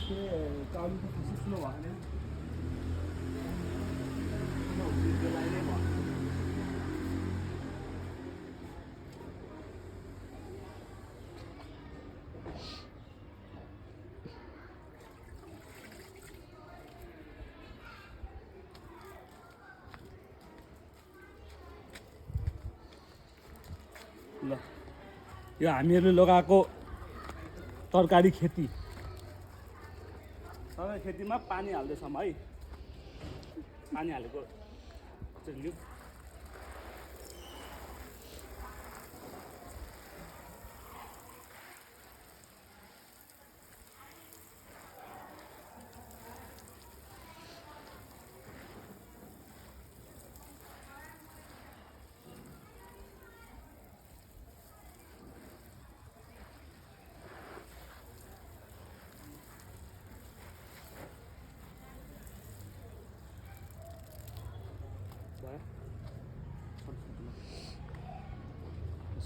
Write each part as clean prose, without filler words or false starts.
काउलीको खुसी ठुलो भयो भने ल यो हामीहरूले लगाएको तरकारी खेती सबै खेतीमा पानी हाल्दैछौँ है पानी हालेको चाहिँ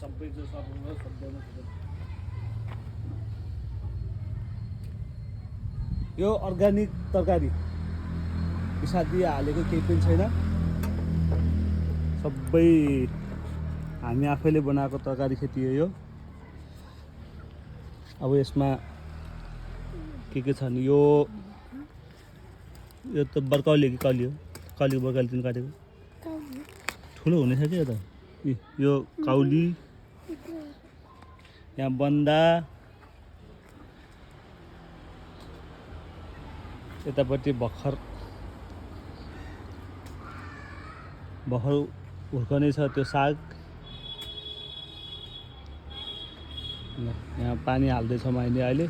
सबै यो अर्ग्यानिक तरकारी विषादी हालेको केही पनि छैन सबै हामी आफैले बनाएको तरकारी खेती हो यो अब यसमा के छ नि यो त बर्काउली कि कली हो कलीको बर्काउली तिन काटेको ठुलो हुनेछ कि यो त यो काउली यहाँ बन्दा यतापट्टि भर्खर हुर्कने छ त्यो साग यहाँ पानी हाल्दैछौँ अहिले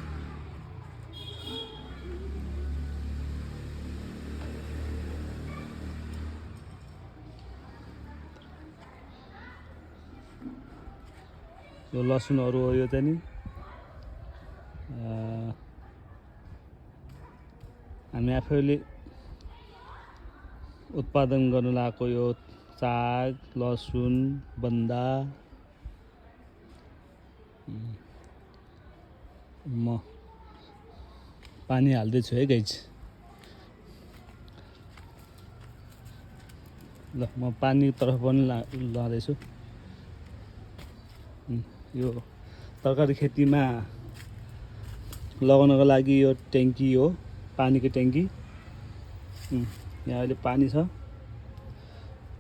यो लसुनहरू हो यो चाहिँ नि हामी आफैले उत्पादन गर्न लागेको यो साग लसुन बन्दा म पानी हाल्दैछु है गाइज ल म पानी तर्फ पनि लाँदैछु यो तरकारी खेतीमा लगाउनको लागि यो ट्याङ्की हो पानीको ट्याङ्की यहाँ अहिले पानी छ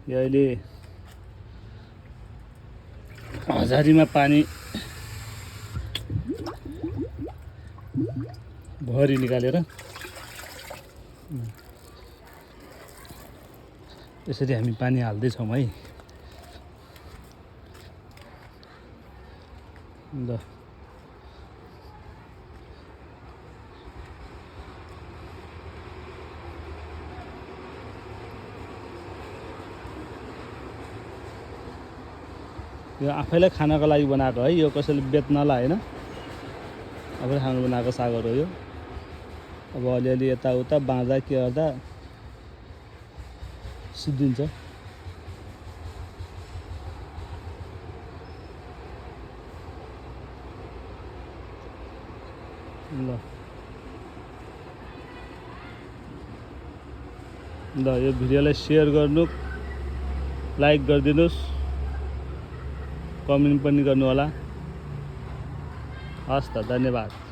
यो अहिले हजारीमा पानी भरि निकालेर यसरी हामी पानी हाल्दैछौँ है ल यो आफैलाई खानको लागि बनाएको है यो कसैले बेच्नलाई होइन आफैले खानु बनाएको सागहरू हो यो अब अलिअलि यताउता बाँध्दा के गर्दा सिद्धिन्छ ल यो भिडियोलाई सेयर गर्नु लाइक गरिदिनुहोस् कमेन्ट पनि गर्नु होला हस् त धन्यवाद।